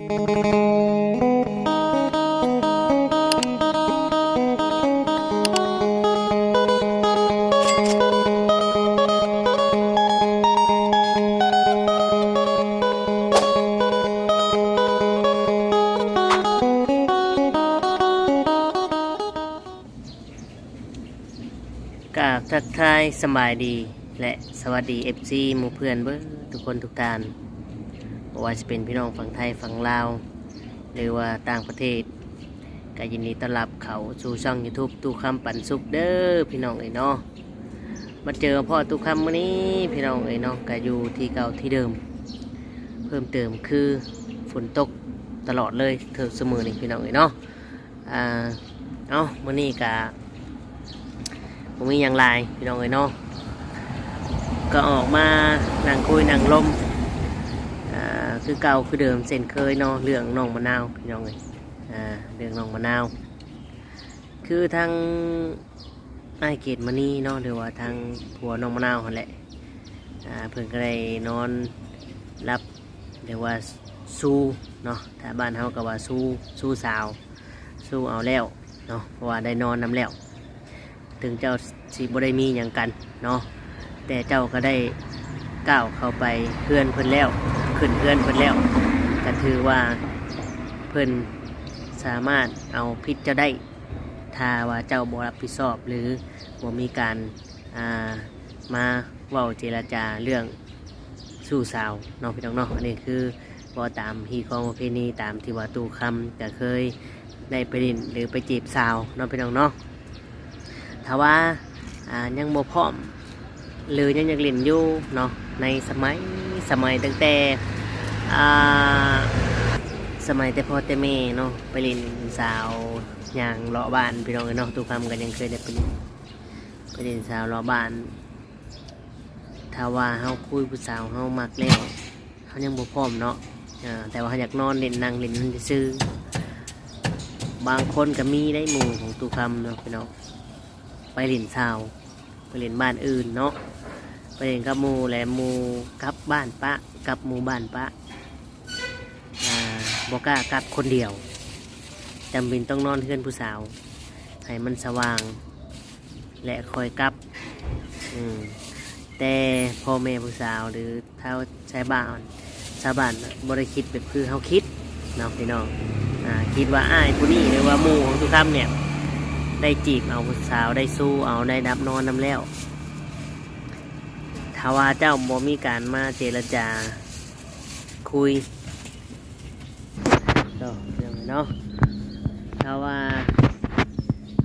ກາບທັກທາຍສະບາຍດີ ແລະ ສະຫວັດດີ ເອັຟຊີ ໝູ່ເພື່ອນເບິດທຸກຄົນທຸກທ່ານ, ບໍ່ວ່າຈະເປັນພີ່ນ້ອງຝັ່ງໄທຝັ່ງລາວ ຫຼືວ່າຕ່າງປະເທດ, ກໍຍິນດີຕ້ອນຮັບເຂົ້າສູ່ຊ່ອງ YouTube ຕູ້ຄຳປັນສຸກເດີພີ່ນ້ອງເອີຍເນາະ. ມາເຈີມາພໍ້ຕູ້ຄຳມື້ນີ້ພີ່ນ້ອງເອີຍເນາະ, ກໍຢູ່ທີ່ເກົ່າທີ່ເດີມ, ເພີ່ມເຕີມຄືຝົນຕົກຕະຫຼອດເລີຍເທື່ອຊຸມື້ນີ້ພີ່ນ້ອງເອີຍເນາະ. ອ່າ ເອົ້າ ມື້ນີ້ກະບໍ່ມີຫຍັງຫຼາຍພີ່ນ້ອງເອີຍເນາະ, ກໍອອກມານັ່ງຄຸຍນັ່ງລົມ ອ່າ ຄືເກົ່າຄືເດີມເຊັ່ນເຄີຍເນາະ, ເລື່ອງນ້ອງມະນາວພີ່ນ້ອງເອີຍ. ອ່າ ເລື່ອງນ້ອງມະນາວ ຄືທາງອ້າຍເກດມະນີເນາະ ຫຼືວ່າທາງຜົວນ້ອງມະນາວຫັ້ນແຫຼະ, ອ່າ ເພິ່ນກໍໄດ້ນອນຫຼັບ ຫຼືວ່າຊູເນາະ, ຖ້າບ້ານເຮົາກໍວ່າຊູ, ຊູສາວ, ຊູເອົາແລ້ວເນາະ, ເພາະວ່າໄດ້ນອນນຳແລ້ວ. ເຖິງເຈົ້າຊິບໍ່ໄດ້ມີຫຍັງກັນເນາະ, ແຕ່ເຈົ້າກໍໄດ້ກ້າວເຂົ້າໄປເຮືອນເພິ່ນແລ້ວ, ຂຶ້ນເຮືອນເພິ່ນແລ້ວ, ກໍຖືວ່າເພິ່ນສາມາດເອົາຜິດເຈົ້າໄດ້ ຖ້າວ່າເຈົ້າບໍ່ຮັບຜິດຊອບ ຫຼື ບໍ່ມີການ ອ່າ ມາເວົ້າເຈລະຈາເລື່ອງຊູ້ສາວເນາະ ພີ່ນ້ອງເນາະ. ອັນນີ້ຄືເວົ້າຕາມຮີດຄອງປະເພນີ ຕາມທີ່ວ່າຕູ້ຄຳກະເຄີຍໄດ້ໄປຫຼິ້ນ ຫຼື ໄປຈີບສາວເນາະ ພີ່ນ້ອງເນາະ. ຖ້າວ່າ ອ່າ ຍັງບໍ່ພ້ອມ ຫຼື ຍັງຢາກຫຼິ້ນຢູ່ເນາະ ໃນສະໄໝ ສະໄໝຕັ້ງແຕ່ ອ່າ ສະໄໝແຕ່ພໍ່ແຕ່ແມ່ເນາະ ໄປຫຼິ້ນສາວ ຍ່າງເລາະບ້ານ ພີ່ນ້ອງເອີຍເນາະ. ຕູ້ຄຳກໍຍັງເຄີຍໄດ້ໄປຫຼິ້ນ ໄປຫຼິ້ນສາວເລາະບ້ານ. ຖ້າວ່າເຮົາຄຸຍຜູ້ສາວເຮົາມັກແລ້ວ ເຮົາຍັງບໍ່ພ້ອມເນາະ, ເອີ ແຕ່ວ່າເຮົາຢາກນອນຫຼິ້ນ ນັ່ງຫຼິ້ນຊື່ໆ. ບາງຄົນກໍມີໄດ໋ ໝູ່ຂອງຕູ້ຄຳເນາະ ພີ່ນ້ອງ ໄປຫຼິ້ນສາວ ໄປຫຼິ້ນບ້ານອື່ນເນາະ, ໄປຫຼິ້ນກັບໝູ່ ແລະ ໝູ່ກັບບ້ານປະ ກັບໝູ່ບ້ານປະ ອ່າ ບໍ່ກ້າກັບຄົນດຽວ, ຈຳເປັນຕ້ອງນອນເຮືອນຜູ້ສາວ ໃຫ້ມັນສະຫວ່າງ ແລະ ຄ່ອຍກັບ. ອືມ ແຕ່ພໍ່ແມ່ຜູ້ສາວ ຫຼື ຊາວ ຊາວບ້ານ ຊາວບ້ານບໍ່ໄດ້ຄິດແບບຄືເຮົາຄິດເນາະ ພີ່ນ້ອງ. ອ່າ ຄິດວ່າອ້າຍຜູ້ນີ້ ຫຼືວ່າໝູ່ຂອງຕູ້ຄຳນີ້ ໄດ້ຈີບເອົາຜູ້ສາວ ໄດ້ຊູ້ເອົາ ໄດ້ດັບນອນນຳແລ້ວ. ຖ້າວ່າເຈົ້າບໍ່ມີການມາເຈລະຈາຄຸຍ ເນາະ ເນາະ ຖ້າວ່າ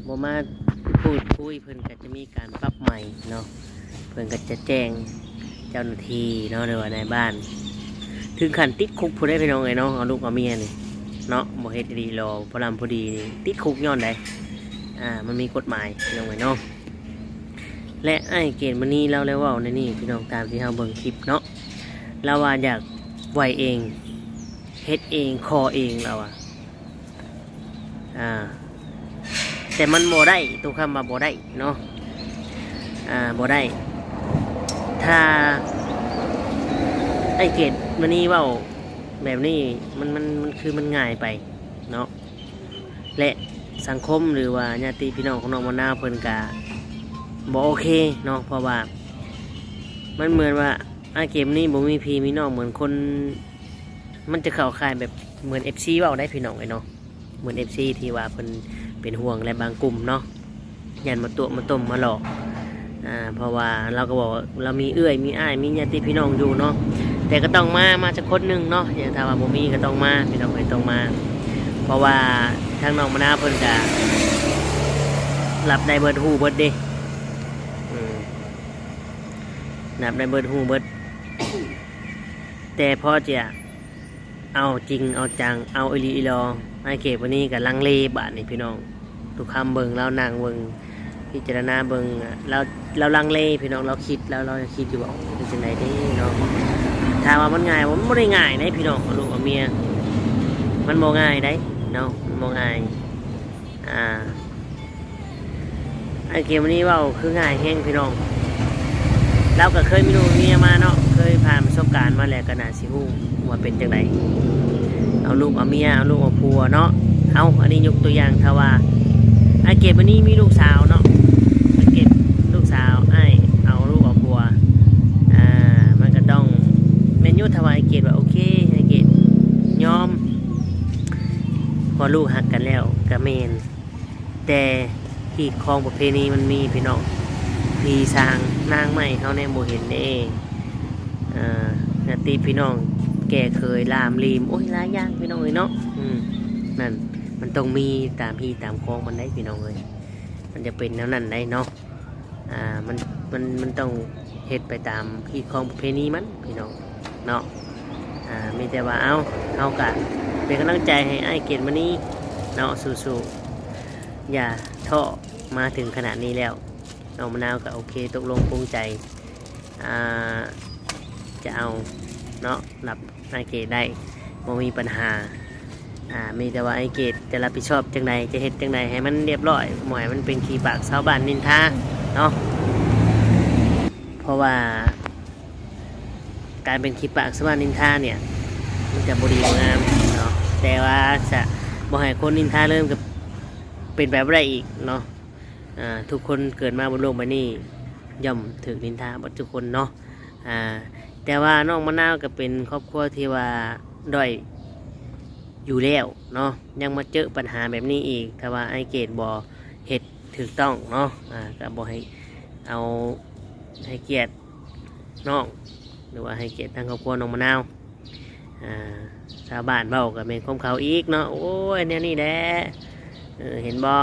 ບໍ່ມາພູດຄຸຍ ເພິ່ນກໍຈະມີການປັບໃໝເນາະ, ເພິ່ນກໍຈະແຈ້ງເຈົ້າໜ້າທີ່ເນາະ ຫຼືວ່ານາຍບ້ານ ເຖິງຂັ້ນຕິດຄຸກພຸ້ນເດ້ ພີ່ນ້ອງເອີຍເນາະ. ເອົາລູກເອົາເມຍນີ້ເນາະ ບໍ່ເຮັດດີລໍພໍລຳພໍດີນີ້ ຕິດຄຸກຍ້ອນໃດ? ອ່າ ມັນມີກົດໝາຍ ພີ່ນ້ອງເອີຍເນາະ. ແລະ ອ້າຍເກດມະນີລາວໄດ້ເວົ້າໃນນີ້ ພີ່ນ້ອງ ຕາມທີ່ເຮົາເບິ່ງຄລິບເນາະ, ລາວວ່າຢາກໄຫວ້ເອງ ເຮັດເອງ ຂໍເອງ ລາວວ່າ. ອ່າ ແຕ່ມັນບໍ່ໄດ້ ໂຕຄຳວ່າບໍ່ໄດ້ເນາະ, ອ່າ ບໍ່ໄດ້. ຖ້າອ້າຍເກດມະນີເວົ້າແບບນີ້ ມັນ ມັນ ມັນຄືມັນງ່າຍໄປເນາະ. ແລະ ສັງຄົມ ຫຼືວ່າຍາດຕິພີ່ນ້ອງຂອງນ້ອງມະນາວເພິ່ນກະບໍ່ໂອເຄເນາະ, ເພາະວ່າມັນເໝືອນວ່າ ອາ ເກມນີ້ບໍ່ມີພີ່ມີນ້ອງ ເໝືອນຄົນ ມັນຈະເຂົ້າຂ່າຍແບບເໝືອນເອັຟຊີເວົ້າໄດ໋ ພີ່ນ້ອງເອີຍເນາະ, ເໝືອນເອັຟຊີທີ່ວ່າເພິ່ນເປັນຫ່ວງ ແລະ ບາງກຸ່ມເນາະ ຢ້ານມາຕົວະມາຕົ້ມມາຫຼອກ. ອ່າ ເພາະວ່າລາວກໍບອກວ່າລາວມີເອື້ອຍ ມີອ້າຍ ມີຍາດຕິພີ່ນ້ອງຢູ່ເນາະ, ແຕ່ກໍຕ້ອງມາ ມາຈັກຄົນໜຶ່ງເນາະ, ຢ່າງຖ້າວ່າບໍ່ມີກໍຕ້ອງມາ ພີ່ນ້ອງເອີຍ ຕ້ອງມາ. ເພາະວ່າທາງນ້ອງມະນາວເພິ່ນກໍຮັບໄດ້ເບິດ ຮູ້ເບິດເດ້ ອືມ ຮັບໄດ້ເບິດ ຮູ້ເບິດ, ແຕ່ພໍຈະ ເອົາຈິງເອົາຈັງ ເອົາອີ່ຫຼີອີ່ຫຼໍ ອ້າຍເກດວັນນີ້ກໍລັງເລບາດນີ້ພີ່ນ້ອງ. ທຸກຄຳເບິ່ງ ລາວນັ່ງເບິ່ງ ພິຈາລະນາເບິ່ງ ລາວ ລາວລັງເລພີ່ນ້ອງ, ລາວຄິດ ລາວ ລາວຄິດຢູ່ວ່າ ເປັນຈັ່ງໃດເດ້ເນາະ. ຖາມວ່າມັນງ່າຍບໍ່? ມັນບໍ່ໄດ້ງ່າຍເດ້ພີ່ນ້ອງ, ເອົາລູກເອົາເມຍ ມັນບໍ່ງ່າຍເດ້ເນາະ, ມັນບໍ່ງ່າຍ. ອ່າ ອ້າຍເກມນີ້ເວົ້າຄືງ່າຍແຮງພີ່ນ້ອງ, ລາວກໍເຄີຍມີລູກມີເມຍມາເນາະ, ເຄີຍຜ່ານປະສົບການມາແລ້ວ ກໍໜ້າຊິຮູ້ວ່າເປັນຈັ່ງໃດ. ເອົາ ເອົາລູກເອົາເມຍ ເອົາລູກເອົາຜົວເນາະ. ເອົາ ອັນນີ້ຍົກຕົວຢ່າງ ຖ້າວ່າອ້າຍເກດມື້ນີ້ມີລູກສາວເນາະ ອ້າຍເກດ ລູກສາວ ອ້າຍເອົາລູກເອົາຜົວ ອ່າ ມັນກໍຕ້ອງແມ່ນຢູ່. ຖ້າວ່າອ້າຍເກດວ່າໂອເຄ ອ້າຍເກດຍອມ ເພາະລູກຮັກກັນແລ້ວກໍແມ່ນ. ແຕ່ຮີດຄອງປະເພນີມັນມີພີ່ນ້ອງ ພີ່ຊ່າງນາງໃໝ່ເຮົາແນມບໍ່ເຫັນເດ້. ເອີ ຍາດຕິພີ່ນ້ອງ ແກ່ເຂີຍ ຫຼາມຫຼີມ ໂອ້ຍ ຫຼາຍຢ່າງພີ່ນ້ອງເອີຍເນາະ. ອືມ ນັ້ນ ມັນຕ້ອງມີຕາມຮີດຕາມຄອງມັນໄດ໋ພີ່ນ້ອງເອີຍ ມັນຈະເປັນແນວນັ້ນໄດ໋ເນາະ. ອ່າ ມັນ ມັນ ມັນຕ້ອງເຮັດໄປຕາມຮີດຄອງປະເພນີມັນພີ່ນ້ອງເນາະ. ອ່າ ມີແຕ່ວ່າ ເອົາ ເຮົາກະເປັນກຳລັງໃຈໃຫ້ອ້າຍເກດມະນີເນາະ ສູ້ໆ ຢ່າທໍ້. ມາເຖິງຂະໜາດນີ້ແລ້ວ ນ້ອງມະນາວກໍໂອເຄ ຕົກລົງປົງໃຈ ອ່າ ຈະເອົາເນາະ ຮັບອ້າຍເກດໄດ້ ບໍ່ມີບັນຫາ. ອ່າ ມີແຕ່ວ່າອ້າຍເກດຈະຮັບຜິດຊອບຈັ່ງໃດ ຈະເຮັດຈັ່ງໃດໃຫ້ມັນລຽບຮ້ອຍ ບໍ່ໃຫ້ມັນເປັນຂີ້ປາກຊາວບ້ານນິນທາເນາະ. ເພາະວ່າການເປັນຂີ້ປາກຊາວບ້ານນິນທາເນີ້ຍ ມັນຈະບໍ່ດີບໍ່ງາມເນາະ. ແຕ່ວ່າຈະບໍ່ໃຫ້ຄົນນິນທາເລີຍ ມັນກໍເປັນໄປບໍ່ໄດ້ອີກເນາະ. ອ່າ ທຸກຄົນເກີດມາບົນໂລກໃບນີ້ ຍ່ອມຖືກນິນທາເບິດທຸກຄົນເນາະ. ອ່າ ແຕ່ວ່ານ້ອງມະນາວກໍເປັນຄອບຄົວທີ່ວ່າດ້ອຍຢູ່ແລ້ວເນາະ ຍັງມາເຈີບັນຫາແບບນີ້ອີກ. ຖ້າວ່າອ້າຍເກດບໍ່ເຮັດຖືກຕ້ອງເນາະ ອ່າ ກໍບໍ່ໃຫ້ເອົາ ໃຫ້ກຽດນ້ອງ ຫຼືວ່າໃຫ້ກຽດທາງຄອບຄົວນ້ອງມະນາວ. ອ່າ ຊາວບ້ານເວົ້າກໍແມ່ນຄວາມເຂົາອີກເນາະ ໂອ້ຍ ແນວນີ້ແຫຼະ ເອີ ເຫັນບໍ່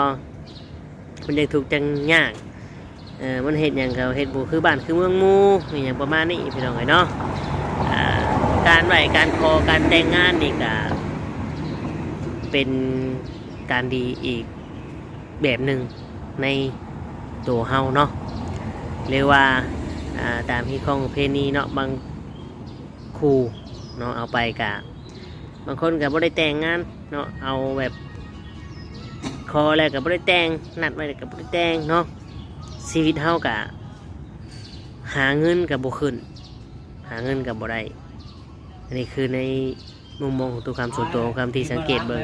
ມັນຈັ່ງທຸກຈັ່ງຍາກ ເອີ ມັນເຮັດຫຍັງກໍເຮັດບໍ່ຄືບ້ານຄືເມືອງໝູ່ ອີຫຍັງປະມານນີ້ພີ່ນ້ອງເອີຍເນາະ. ອ່າ ການໄຫວ້ການຂໍການແຕ່ງງານນີ້ກໍເປັນການດີອີກ ແບບໜຶ່ງໃນໂຕເຮົາເນາະ ຫຼືວ່າ ອ່າ ຕາມຮີດຄອງປະເພນີເນາະ. ບາງຄູ່ເນາະ ເອົາໄປກະ ບາງຄົນກະບໍ່ໄດ້ແຕ່ງງານເນາະ ເອົາແບບຂໍແລ້ວກະບໍ່ໄດ້ແຕ່ງ ນັດໄວ້ແລ້ວກະບໍ່ໄດ້ແຕ່ງເນາະ. ຊີວິດເຮົາກະຫາເງິນກະບໍ່ຂຶ້ນ ຫາເງິນກະບໍ່ໄດ້. ອັນນີ້ຄືໃນ ມຸມມອງຂອງຕູ້ຄຳ ສ່ວນຕົວຂອງຕູ້ຄຳທີ່ສັງເກດເບິ່ງ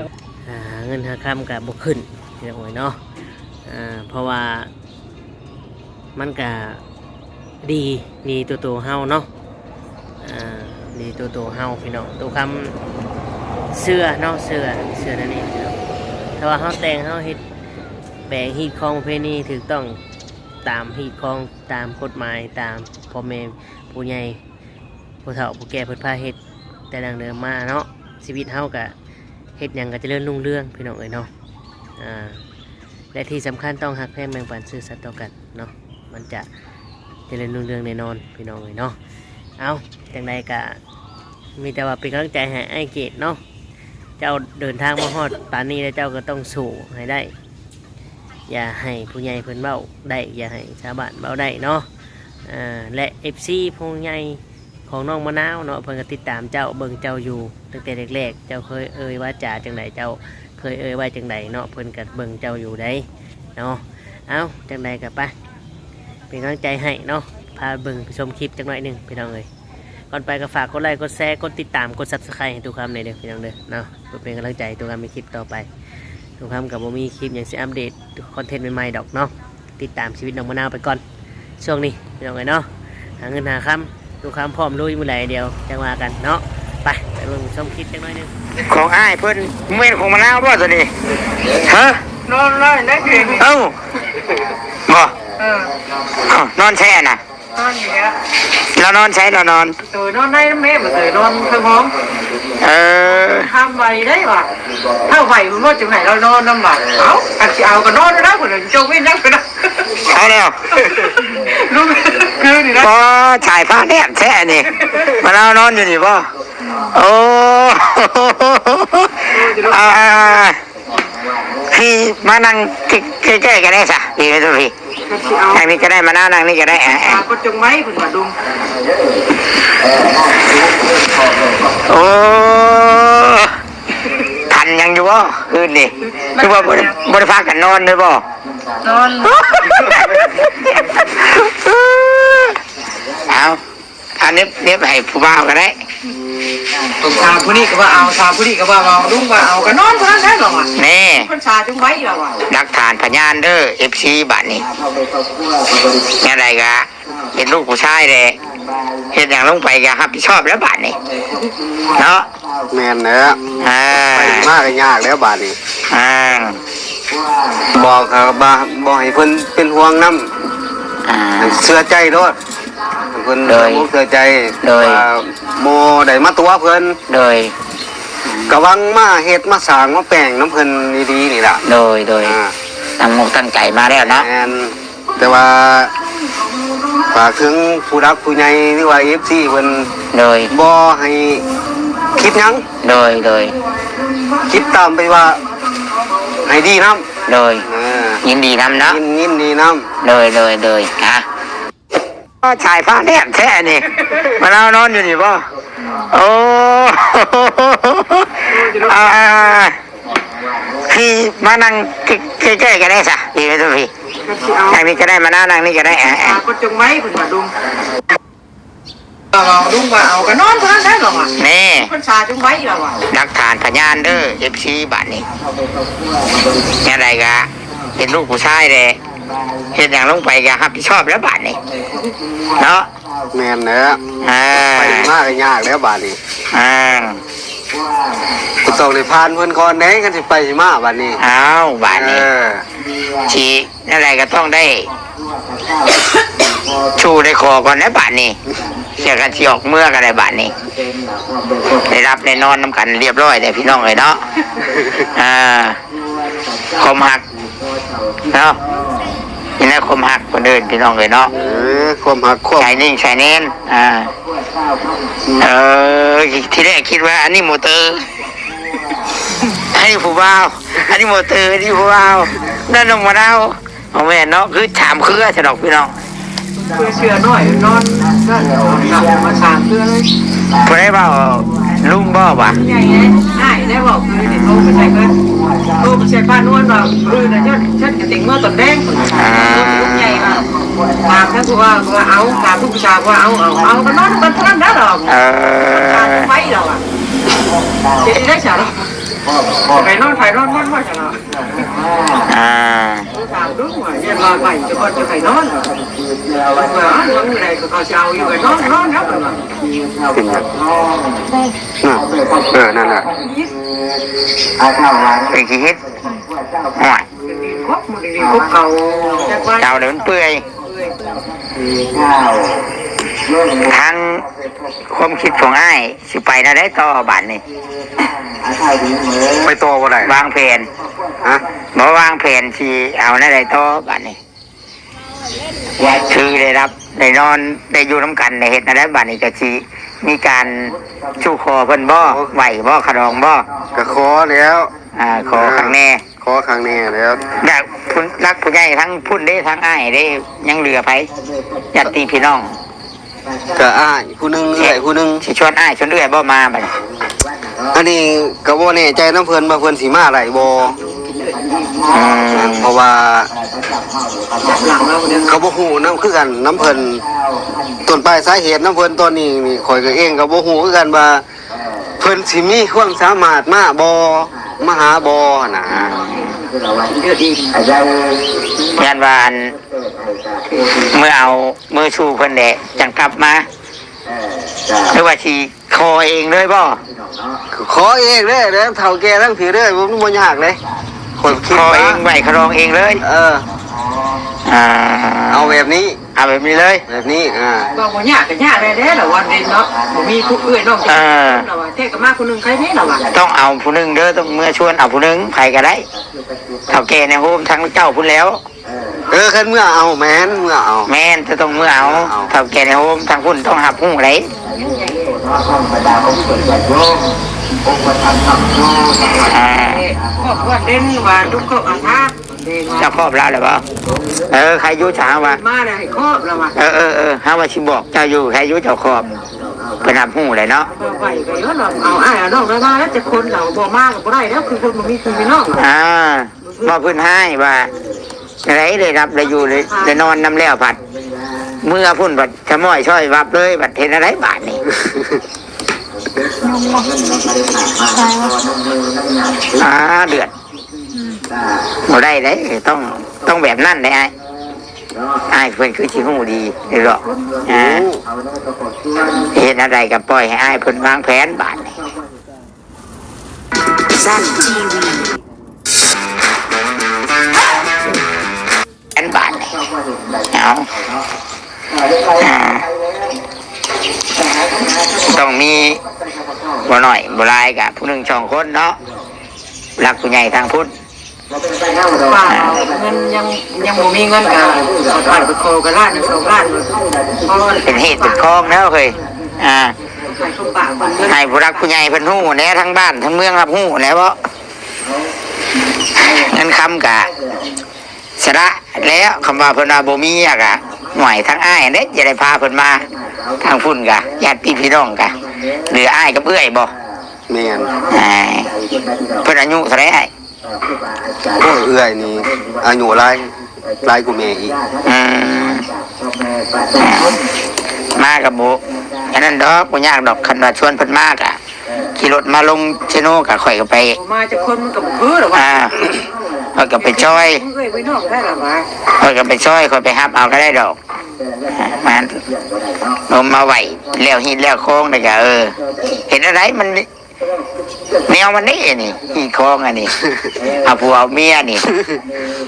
ຫາເງິນຫາຄຳກະບໍ່ຂຶ້ນພີ່ນ້ອງເອີຍເນາະ. ເພາະວ່າມັນກະດີ ດີຕໍ່ໂຕເຮົາເນາະ ດີຕໍ່ໂຕເຮົາພີ່ນ້ອງ. ຕູ້ຄຳເຊື່ອເນາະ ເຊື່ອ ເຊື່ອແນວນີ້ພີ່ນ້ອງ. ຖ້າວ່າເຮົາແຕ່ງ ເຮົາເຮັດແປງຮີດຄອງປະເພນີຖືກຕ້ອງ ຕາມຮີດຄອງ ຕາມກົດໝາຍ ຕາມພໍ່ແມ່ຜູ້ໃຫຍ່ ຜູ້ເຖົ້າຜູ້ແກ່ເພິ່ນພາເຮັດແຕ່ດັ້ງເດີມມາເນາະ ຊີວິດເຮົາກະເຮັດຫຍັງກະຈະເລີນຮຸ່ງເຮືອງພີ່ນ້ອງເອີຍເນາະ. ອ່າ ແລະທີ່ສຳຄັນຕ້ອງຮັກແພງແບ່ງປັນຊື່ສັດຕໍ່ກັນເນາະ ມັນຈະຈະເລີນຮຸ່ງເຮືອງແນ່ນອນພີ່ນ້ອງເອີຍເນາະ. ເອົາ ຈັ່ງໃດກະມີແຕ່ວ່າເປັນກຳລັງໃຈໃຫ້ອ້າຍເກດເນາະ ເຈົ້າເດີນທາງມາຮອດປານນີ້ແລ້ວ ເຈົ້າກໍຕ້ອງສູ້ໃຫ້ໄດ້ ຢ່າໃຫ້ຜູ້ໃຫຍ່ເພິ່ນເວົ້າໄດ້ ຢ່າໃຫ້ຊາວບ້ານເວົ້າໄດ້ເນາະ. ເອີ ແລະເອັຟຊີຜູ້ໃຫຍ່ ຂອງນ້ອງມະນາວເນາະ ເພິ່ນກໍຕິດຕາມເຈົ້າ ເບິ່ງເຈົ້າຢູ່ຕັ້ງແຕ່ແລກໆ ເຈົ້າເຄີຍເອີ່ຍວາຈາຈັ່ງໃດ ເຈົ້າເຄີຍເອີ່ຍໄວ້ຈັ່ງໃດເນາະ ເພິ່ນກໍເບິ່ງເຈົ້າຢູ່ໃດເນາະ. ເອົ້າ ຈັ່ງໃດກໍໄປເປັນກຳລັງໃຈໃຫ້ເນາະ ພາເບິ່ງຊົມຄລິບຈັກໜ້ອຍໜຶ່ງພີ່ນ້ອງເອີຍ. ກ່ອນໄປກໍຝາກກົດໄລ ກົດແຊ ກົດຕິດຕາມ ກົດ Subscribe ໃຫ້ຕູ້ຄຳແດ່ເດີພີ່ນ້ອງເດີເນາະ ເພື່ອເປັນກຳລັງໃຈຕູ້ຄຳໃນຄລິບຕໍ່ໄປ. ຕູ້ຄຳກໍບໍ່ມີຄລິບຫຍັງຊິອັບເດດຄອນເທັນໃໝ່ໆດອກເນາະ ຕິດຕາມຊີວິດນ້ອງມະນາວໄປກ່ອນ ຊ່ວງນີ້ພີ່ນ້ອງເອີຍເນາະ ຫາເງິນຫາຄຳ ຕູ້ຄຳພ້ອມລຸຍມື້ໃດດຽວຈັ່ງວ່າກັນເນາະ. ໄປ ໄປເບິ່ງຊົມຄລິບຈັກໜ້ອຍໜຶ່ງ ຂອງອ້າຍເພິ່ນ. ແມ່ນຂອງມະນາວບໍ່ຕົວນີ້? ຮະ? ນອນໄດ້ໄດ້ເພງ. ເອົ້າ ບໍ່? ເອີ ເອົ້າ ນອນໃສຫັ້ນນະ? ນອນຢູ່ແລ້ວ ລາວນອນໃສ? ລາວນອນ ເອີ ນອນໃນນຳແມ່ ບໍ່ເຕີນອນເທິງຫ້ອງ. ເອີ ຫ້າມໄວໄດ້ວ່າ ຖ້າໄວເພິ່ນວ່າຈັ່ງໃດ ລາວນອນນຳວ່າ. ເອົ້າ ຄັນຊິເອົາກໍນອນນຳເພິ່ນ ຈົງເວັ້ນຫຍັງເພິ່ນ. ເອົາແລ້ວ ລຸງຄືນີ້ນະ ອໍ ສາຍຟ້າແນບແທ້ນີ້ ມາລາວນອນຢູ່ນີ້ບໍ່? ໂອ້ ເອົາ ເອົາ ເອົາ ພີ່ມານັ່ງໃກ້ໆກັນແດ່ຊະ ພີ່ມາໂຕພີ່ ນັ່ງນີ້ກໍໄດ້ ມານາວນັ່ງນີ້ກໍໄດ້. ອ່າ ອ່າ ກໍຈົງໄວ້ເພິ່ນວ່າລຸງ. ໂອ້ ທັນຫຍັງຢູ່ບໍ່ຄືນນີ້? ຄືວ່າບໍ່ໄດ້ ບໍ່ໄດ້ພາກັນນອນເລີຍບໍ່? ນອນ. ເອົາ ຖ້າເນັບ ເນັບໃຫ້ຜູ້ບ່າວກໍໄດ້. ຖາມຜູ້ນີ້ກໍວ່າເອົາ ຖາມຜູ້ນີ້ກໍວ່າເອົາ ລຸງວ່າເອົາ ກໍນອນເທົ່ານັ້ນແຫຼະ ລາວວ່າ. ແນ່ ເພິ່ນຊາຈົງໄວ ລາວວ່າ. ຫຼັກຖານພະຍານເດີ ເອັຟຊີ ບາດນີ້ ແນວໃດກໍເປັນລູກຜູ້ຊາຍແຫຼະ ເຮັດຫຍັງລົງໄປກໍຮັບຜິດຊອບແລ້ວບາດນີ້ເນາະ. ແມ່ນແຫຼະ ອ່າ ໄປມາກໍຍາກແລ້ວບາດນີ້ ອ່າ ບອກ ເອີ ບໍ່ ບໍ່ໃຫ້ເພິ່ນເປັນຫ່ວງນຳ ອ່າ ໃຫ້ເຊື່ອໃຈໂລດ ໃຫ້ເພິ່ນ ໂດຍ ເຊື່ອໃຈ ໂດຍ ວ່າບໍ່ໄດ້ມາຕົວະເພິ່ນ ໂດຍ ກະຫວັງມາເຮັດມາສ້າງມາແປງນຳເພິ່ນດີໆນີ້ລະ ໂດຍ ໂດຍ ອ່າ ຕັ້ງອົກຕັ້ງໃຈມາແລ້ວເນາະ ແມ່ນ. ແຕ່ວ່າຝາກເຖິງຜູ້ຫຼັກຜູ້ໃຫຍ່ ຫຼືວ່າ ເອັຟຊີ ເພິ່ນ ໂດຍ ບໍ່ໃຫ້ຄິດຫຍັງ ໂດຍ ໂດຍ ຄິດຕາມໄປວ່າໃຫ້ດີນຳ ໂດຍ ເອີ ຍິນດີນຳເນາະ ຍິນ ຍິນດີນຳ ໂດຍ ໂດຍ ໂດຍ ອ່ະ ສາຍຟ້າແນບແທ້ນີ້ ມານອນ ນອນຢູ່ນີ້ບໍ່? ໂອ້ ອ່າ ພີ່ມານັ່ງໃກ້ໆ ກໍໄດ້ຊະ ພີ່ມາສູ່ພີ່ ນັ່ງນີ້ກໍໄດ້ ມານານັ່ງນີ້ກໍໄດ້ ອ່າ ອ່າ ກໍຈົງໄວ້ເພິ່ນວ່າລຸງ ເອີ ລຸງວ່າເອົາ ກໍນອນເທົ່ານັ້ນແຫຼະ ລາວວ່າ. ແນ່ ເພິ່ນຊາຈົງໄວ້ ລາວວ່າ. ຫຼັກຖານພະຍານເດີ ເອັຟຊີ ບາດນີ້ ແນວໃດກໍເປັນລູກຜູ້ຊາຍແຫຼະ ເຮັດຫຍັງລົງໄປກໍຮັບຜິດຊອບແລ້ວບາດນີ້ເນາະ. ແມ່ນແລ້ວ ອ່າ ໄປມາກໍຍາກແລ້ວບາດນີ້ ອ່າ ກໍຕ້ອງໄດ້ຜ່ານເພິ່ນກ່ອນເດ້ ຄັນຊິໄປຊິມາບາດນີ້ ອ້າວ ບາດນີ້ ເອີ ຊິແນວໃດກໍຕ້ອງໄດ້ສູ້ໄດ້ຂໍກ່ອນແຫຼະບາດນີ້ ເທື່ອກັນຊິອອກເມືອກໍໄດ້ບາດນີ້ ໄດ້ຫຼັບໄດ້ນອນນຳກັນລຽບຮ້ອຍແລ້ວພີ່ນ້ອງເອີຍເນາະ ອ່າ ຄວາມຮັກເນາະ ນີ້ແຫຼະຄວາມຮັກຄົນອື່ນພີ່ນ້ອງເອີຍເນາະ ເອີ ຄວາມຮັກຄວາມ ຊາຍນິ້ງຊາຍແນນ ອ່າ ເອີ ທີແລກຄິດວ່າອັນນີ້ມໍເຕີ ອັນນີ້ຜູ້ບ່າວ ອັນນີ້ມໍເຕີ ອັນນີ້ຜູ້ບ່າວ ນັ້ນນ້ອງມະນາວ ບໍ່ແມ່ນເນາະ ຄືສາມເຄືອຊະດອກພີ່ນ້ອງ ເຄືອເສືອນ້ອຍນອນ ນັ້ນເອົາມາສາມເຄືອເລີຍ ຜູ້ໃດເວົ້າ ລຸງບໍ່ວະ ໃຫຍ່ເດ້ ອ້າຍໄດ້ເວົ້າຄືນີ້ ໂທໄປໃສ່ເພິ່ນ ໂທໄປໃສ່ປ້ານວນວ່າ ມື້ນັ້ນ ເພິ່ນ ເພິ່ນກະຕິງເມືອຕອນແລງ ອ່າ ລຸງໃຫຍ່ວ່າ ຖາມທ່ານຜູ້ວ່າ ວ່າເອົາ ຖາມຜູ້ຊາວວ່າເອົາ ເອົາ ເອົາ ກໍນອນກັນເທົ່ານັ້ນແຫຼະ ເອີ ໄປແລ້ວອະ ເຮັດໄດ້ຊະ ໄປນອນ ໄປນອນ ນອນ ນອນ ນອນ ອ່າ ຖາມລຸງວ່າ ຢ້ານວ່າໄປຈະບໍ່ຈະໄປນອນ ວ່າມື້ໃດກໍເຂົາຊິເອົາຢູ່ ໄປນອນ ນອນແລ້ວ ເປັນຫຍັງ? ນະ ເອີ ນັ້ນແຫຼະ ເປັນຂີ້ເຫັດ ໂອ້ຍ ເຕົາເດີມັນເປື່ອຍ ທາງຄວາມຄິດຂອງອ້າຍຊິໄປແນວໃດຕໍ່ບາດນີ້? ໄປຕໍ່ບໍ່ໄດ້ ວາງແຜນ ຮະ? ບໍ່ວາງແຜນຊິເອົາແນວໃດຕໍ່ບາດນີ້? ຄືໄດ້ຫຼັບໄດ້ນອນໄດ້ຢູ່ນຳກັນ ໄດ້ເຮັດແນວໃດບາດນີ້ ກໍຊິມີການສູ່ຂໍເພິ່ນບໍ່? ໄຫວ້ບໍ່? ຂະດອງບໍ່? ກໍຂໍແລ້ວ ອ່າ ຂໍ ອ່າ ຄັກແນ່ ຂໍຄັກແນ່ແລ້ວ ແລ້ວຜູ້ຫຼັກຜູ້ໃຫຍ່ທັງພຸ້ນເດ້ ທັງອ້າຍເດ້ ຍັງເຫຼືອໃຜ? ຍາດຕິພີ່ນ້ອງ ກໍອ້າຍຜູ້ໜຶ່ງ ເອື້ອຍຜູ້ໜຶ່ງ ຊິຊວນອ້າຍຊວນເອື້ອຍບໍ່ມາບັດນີ້? ອັນນີ້ກໍບໍ່ແນ່ໃຈນຳເພິ່ນວ່າເພິ່ນຊິມາໄດ້ບໍ່ ອືມ ເພາະວ່າກໍບໍ່ຮູ້ນຳຄືກັນນຳເພິ່ນ ຕົ້ນປາຍສາເຫດນຳເພິ່ນຕອນນີ້ນີ້ ຂ້ອຍກໍເອງກໍບໍ່ຮູ້ຄືກັນວ່າ ເພິ່ນຊິມີຄວາມສາມາດມາບໍ່ ມາຫາບໍ່ຫັ້ນນະ ຢ້ານວ່າອັນ ເມື່ອເອົາ ເມື່ອສູ່ເພິ່ນແຫຼະ ຈັ່ງກັບມາ ຫຼືວ່າຊິຂໍເອງເລີຍບໍ່? ຂໍເອງເລີຍ ແລ້ວເຖົ້າແກ່ທັງພີ້ເລີຍ ບໍ່ ບໍ່ຍາກເດ້ ຂ້ອຍຄິດວ່າ ຂໍເອງ ໄຫວ້ຂະດອງເອງເລີຍ ເອີ ອ່າ ເອົາແບບນີ້ ເອົາແບບນີ້ເລີຍ ແບບນີ້ ອ່າ ເວົ້າບໍ່ຍາກກໍຍາກແດ່ໆ ລະວັນເດັ່ນເນາະ ບໍ່ມີຜູ້ເອື້ອຍນ້ອງ ເອີ ລະວ່າແທ້ກໍມາຜູ້ໜຶ່ງໃຄແນ່ລະວ່າ ຕ້ອງເອົາຜູ້ໜຶ່ງເດີ ຕ້ອງເມືອຊວນເອົາຜູ້ໜຶ່ງ ໃຜກໍໄດ້ ເຖົ້າແກ່ໃນໂຮມທັງເຈົ້າພຸ້ນແລ້ວ ເອີ ຄັນເມືອເອົາ ແມ່ນ ເມືອເອົາ ແມ່ນ ຈະຕ້ອງເມືອເອົາ ເມືອເອົາ ເຖົ້າແກ່ໃນໂຮມທັງພຸ້ນຕ້ອງຮັບຮູ້ເດ້ ອ່າ ຄອບຄົວເດັ່ນວ່າ ເຈົ້າຄອບລາວແລ້ວບໍ່? ເອີ ໃຄຢູ່ ຖ້າຫາກວ່າ ມາແລ້ວໃຫ້ຄອບລະວ່າ ເອີ ເອີ ເອີ ຫາກວ່າຊິບອກເຈົ້າຢູ່ ໃຄຢູ່ເຈົ້າຄອບ ເພິ່ນຮັບຮູ້ແລ້ວເນາະ ເອົາອ້າຍເອົານ້ອງມາແລ້ວ ຈັກຄົນລາວບໍ່ມາກໍບໍ່ໄດ້ແລ້ວ ຄືຄົນບໍ່ມີພີ່ມີນ້ອງ ອ່າ ວ່າເພິ່ນຮ້າຍວ່າ ໄດ້ ໄດ້ຮັບໄດ້ຢູ່ໄດ້ ໄດ້ນອນນຳແລ້ວພັດ ເມືອພຸ້ນບັດສະໝ້ອຍຊ້ອຍວັບເລີຍ ບັດເຮັດແນວໃດບາດນີ້? ອາ ເດືອດ ບໍ່ໄດ້ເດ້ ຕ້ອງ ຕ້ອງແບບນັ້ນເດ້ອ້າຍ. ອ້າຍເພິ່ນຄືຊິຮູ້ດີເດເນາະ. ເຮັດແນວໃດກໍປ່ອຍໃຫ້ອ້າຍເພິ່ນວາງແຜນບາດນີ້. ອັນບາດນີ້ ເອົາ ອ່າ ຕ້ອງມີ ບໍ່ໜ້ອຍບໍ່ຫຼາຍກະຜູ້ໜຶ່ງສອງຄົນເນາະ ຫຼັກຜູ້ໃຫຍ່ທາງພຸ້ນ. ປ້າເງິນຍັງ ຍັງບໍ່ມີເງິນກະ ໄປຂໍກັນລ້ານສອງລ້ານ ເປັນຮີດເປັນຄອງແລ້ວເຮີ້ຍ. ອ່າ ໃຫ້ເຂົາປະເພິ່ນເງິນ ໃຫ້ຜູ້ຫຼັກຜູ້ໃຫຍ່ເພິ່ນຮູ້ແດ່ ທັງບ້ານທັງເມືອງຮັບຮູ້ແດ່ເບາະ. ເງິນຄຳກະ ສະຫຼະແລ້ວ ຄຳວ່າເພິ່ນວ່າບໍ່ມີອະກະ ຫວຍທາງອ້າຍເດ້ຈະໄດ້ພາເພິ່ນມາ ທາງພຸ້ນກະຍາດພີ່ນ້ອງກະເຫຼືອອ້າຍກັບເອື້ອຍບໍ່? ແມ່ນ ເພິ່ນອາຍຸເທົ່າໃດອ້າຍ? ໂອ້ຍ ເອື້ອຍນີ້ອາຍຸຫຼາຍ ຫຼາຍກວ່າແມ່ອີກ. ອືມ ມາກະບໍ່ອັນນັ້ນດອກ ບໍ່ຍາກດອກ ຄັນວ່າຊວນເພິ່ນມາກະ ຂີ່ລົດມາລົງເຊໂນກະຂ້ອຍກະໄປ ບໍ່ມາຈັກຄົນມັນກະບໍ່ຄືດອກວ່າ ອ່າ ຂ້ອຍກະໄປຊ່ອຍ ເອື້ອຍໄວ້ນ້ອງໄດ້ລະວ່າ ຂ້ອຍກະໄປຊ່ອຍ ຂ້ອຍໄປຮັບເອົາກະໄດ້ດອກ. ອ່າ ມາລົມມາໄຫວ້ແລ້ວຮີດແລ້ວຄອງແລ້ວກະ ເອີ ເຮັດແນວໃດມັນ ແນວມັນເດ້ນີ້ ຮີດຄອງອັນນີ້ ເອົາຜົວເອົາເມຍນີ້.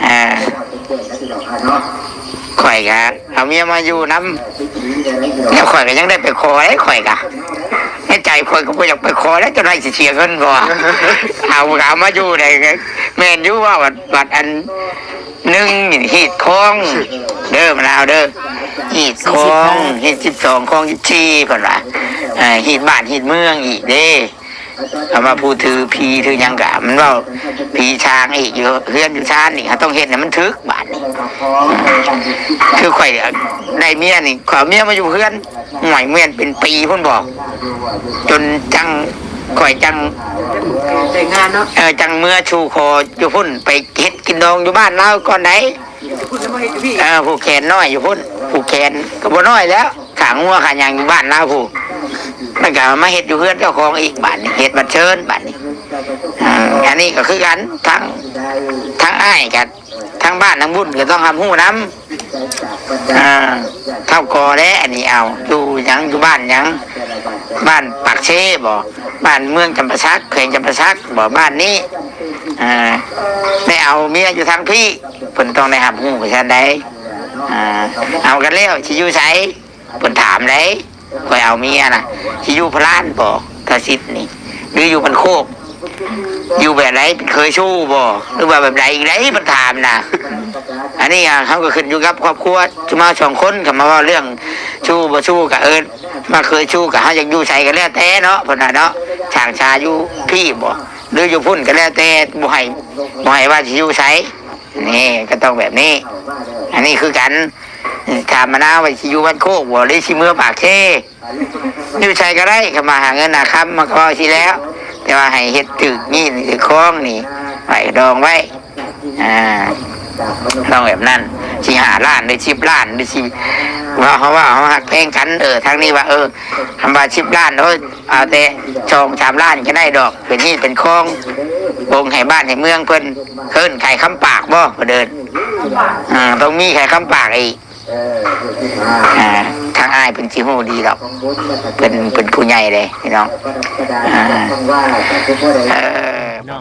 ອ່າ ຂ້ອຍກະເອົາເມຍມາຢູ່ນຳ ແລ້ວຂ້ອຍກະຍັງໄດ້ໄປຂໍເດ້ ຂ້ອຍກະ ໃນໃຈຂ້ອຍກະບໍ່ຢາກໄປຂໍແລ້ວ ເຈົ້ານາຍຊິເສຍເງິນບໍ່ ເອົາ ເອົາມາຢູ່ໄດ້. ແມ່ນຢູ່ວ່າ ບັດ ບັດອັນໜຶ່ງ ຮີດຄອງເດີ ມະນາວເດີ ຮີດຄອງ ຮີດສິບສອງ ຄອງສິບສີ່ ເພິ່ນວ່າ ເອີ ຮີດບ້ານຮີດເມືອງອີກເດ້. ຄຳວ່າຜູ້ຖືຜີຖືຫຍັງກະ ມັນເວົ້າຜີຊ່າງອີກ ຢູ່ເຮືອນຢູ່ຊານນີ້ ເຮົາຕ້ອງເຮັດໃຫ້ມັນຖືກບາດນີ້. ຄືຂ້ອຍໄດ້ເມຍນີ້ ຂ້ອຍເອົາເມຍມາຢູ່ເຮືອນ ຫ້ວຍ ແມ່ນເປັນປີພຸ້ນບໍ ຈົນຈັ່ງ ຂ້ອຍຈັ່ງ ແຕ່ງງານເນາະ ເອີ ຈັ່ງເມືອສູ່ຂໍຢູ່ພຸ້ນ ໄປເຮັດກິນດອງຢູ່ບ້ານລາວກ່ອນໃດ. ເອີ ຜູກແຂນນ້ອຍຢູ່ພຸ້ນ ຜູກແຂນກະບໍ່ນ້ອຍແລ້ວ ຂ້າງົວຂ້າຫຍັງຢູ່ບ້ານລາວພຸ້ນ ແລ້ວກະມາເຮັດຢູ່ເຮືອນເຈົ້າຂອງອີກບາດນີ້ ເຮັດບັດເຊີນບາດນີ້. ເອີ ອັນນີ້ກະຄືກັນ ທາງ ທາງອ້າຍກະ ທາງບ້ານທາງບຸນກະຕ້ອງຮັບຮູ້ນຳ. ເອີ ເຖົ້າກໍແຫຼະ ອັນນີ້ເອົາ ຢູ່ຫຍັງ ຢູ່ບ້ານຫຍັງ ບ້ານປາກເຊບໍ່ ບ້ານເມືອງຈຳປາສັກ ແຂວງຈຳປາສັກບໍ່ ບ້ານນີ້. ເອີ ໄດ້ເອົາເມຍຢູ່ທາງພີ້ ເພິ່ນຕ້ອງໄດ້ຮັບຮູ້ໄປຊັ້ນໃດ. ເອົາກັນແລ້ວຊິຢູ່ໃສ ເພິ່ນຖາມໃດ ຂ້ອຍເອົາເມຍນະ ຊິຢູ່ພະລານບໍ່ ທາສິດນີ້ ຫຼືຢູ່ບ້ານໂຄກ ຢູ່ແບບໃດ ເປັນເຄີຍຊູ້ບໍ່ ຫຼືວ່າແບບໃດອີກໃດ ເພິ່ນຖາມນະ. ອັນນີ້ເຮົາກະຂຶ້ນຢູ່ກັບຄອບຄົວ ຊຸມເຮົາສອງຄົນ ຄັນມາເວົ້າເລື່ອງຊູ້ບໍ່ຊູ້ກະ ເອີ ມາເຄີຍຊູ້ກະ ເຮົາຢາກຢູ່ໃສກະແລ້ວແຕ່ເນາະ ເພິ່ນວ່າເນາະ ຊ່າງຊາຢູ່ພີ້ບໍ່ ຫຼືຢູ່ພຸ້ນກະແລ້ວແຕ່ ບໍ່ໃຫ້ ບໍ່ໃຫ້ວ່າຊິຢູ່ໃສ. ນີ້ກະຕ້ອງແບບນີ້ ອັນນີ້ຄືກັນ ຖາມມະນາວວ່າຊິຢູ່ບ້ານໂຄກບໍ່ ຫຼືຊິເມືອປາກເຊ ຢູ່ໃສກະໄດ້ ຄັນມາຫາເງິນຫາຄຳ ມັນກະເວົ້າຊີ້ແລ້ວ ແຕ່ວ່າໃຫ້ເຮັດຖືກນີ້ຖືກຄອງນີ້ ໄວ້ດອງໄວ້. ອ່າ ຕ້ອງແບບນັ້ນ ຊິຫ້າລ້ານ ຫຼືສິບລ້ານ ຫຼືຊິ ວ່າເຮົາວ່າເຮົາຮັກແພງກັນ ເອີ ທາງນີ້ວ່າ ເອີ ຄຳວ່າສິບລ້ານ ໂອ້ຍ ເອົາແຕ່ສອງສາມລ້ານກະໄດ້ດອກ ເປັນຮີດເປັນຄອງ ບົ່ງໃຫ້ບ້ານໃຫ້ເມືອງເພິ່ນ ເອີ້ນຂາຍຄຳປາກບໍ່ ເພິ່ນເອີ້ນ ອ່າ ຕ້ອງມີຂາຍຄຳປາກອີກ. ອ່າ ທາງອ້າຍເພິ່ນຊິຮູ້ດີດອກ ເພິ່ນເປັນຜູ້ໃຫຍ່ເດ້ພີ່ນ້ອງ. ອ່າ ເອີ ເນາະ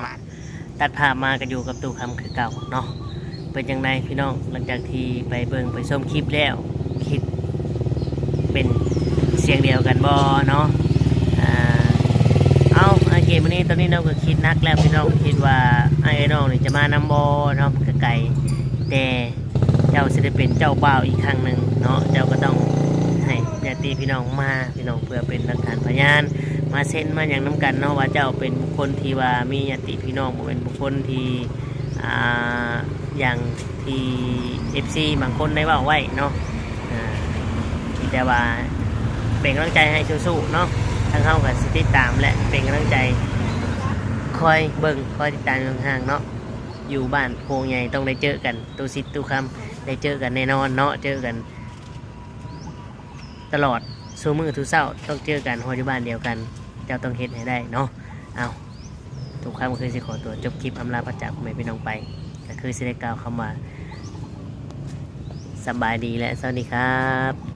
ຕັດພາບມາກະຢູ່ກັບຕູ້ຄຳຄືເກົ່າເນາະ. ເປັນຈັ່ງໃດພີ່ນ້ອງ ຫຼັງຈາກທີ່ໄປເບິ່ງໄປຊົມຄລິບແລ້ວ ຄິດເປັນສຽງດຽວກັນບໍ່ເນາະ? ອ່າ ເອົ້າ ອາເກມມື້ນີ້ ຕອນນີ້ນ້ອງກະຄິດໜັກແລ້ວພີ່ນ້ອງ ຄິດວ່າອ້າຍເອື້ອຍນ້ອງນີ້ຈະມານຳບໍ່ເນາະ ມັນກະໄກ ແຕ່ ເຈົ້າຊິໄດ້ເປັນເຈົ້າບ່າວອີກຄັ້ງໜຶ່ງເນາະ ເຈົ້າກະຕ້ອງໃຫ້ຍາດຕິພີ່ນ້ອງມາ ພີ່ນ້ອງ ເພື່ອເປັນຫຼັກຖານພະຍານ ມາເຊັນມາຫຍັງນຳກັນເນາະ ວ່າເຈົ້າເປັນບຸກຄົນທີ່ວ່າມີຍາດຕິພີ່ນ້ອງ ບໍ່ແມ່ນບຸກຄົນທີ່ ອ່າ ຢ່າງທີ່ເອັຟຊີບາງຄົນໄດ້ເວົ້າໄວ້ເນາະ. ອ່າ ມີແຕ່ວ່າເປັນກຳລັງໃຈໃຫ້ສູ້ໆເນາະ ທາງເຮົາກະຊິຕິດຕາມ ແລະ ເປັນກຳລັງໃຈ ຄອຍເບິ່ງ ຄອຍຕິດຕາມຢູ່ຫ່າງໆເນາະ. ຢູ່ບ້ານໂພໃຫຍ່ຕ້ອງໄດ້ເຈີກັນ ຕູ້ສິດຕູ້ຄຳ ໄດ້ເຈີກັນແນ່ນອນເນາະ ເຈີກັນ ຕະຫຼອດ ສູ່ມື້ສູ່ເຊົ້າ ຕ້ອງເຈີກັນ ເພາະຢູ່ບ້ານດຽວກັນ ເຈົ້າຕ້ອງເຮັດໃຫ້ໄດ້ເນາະ. ເອົາ ທຸກຄຳກໍຄືຊິຂໍຕົວຈົບຄລິບ ອຳລາພາຈາກພໍ່ແມ່ພີ່ນ້ອງໄປ ກໍຄືຊິໄດ້ກ່າວຄຳວ່າ ສະບາຍດີ ແລະ ສະຫວັດດີຄັບ.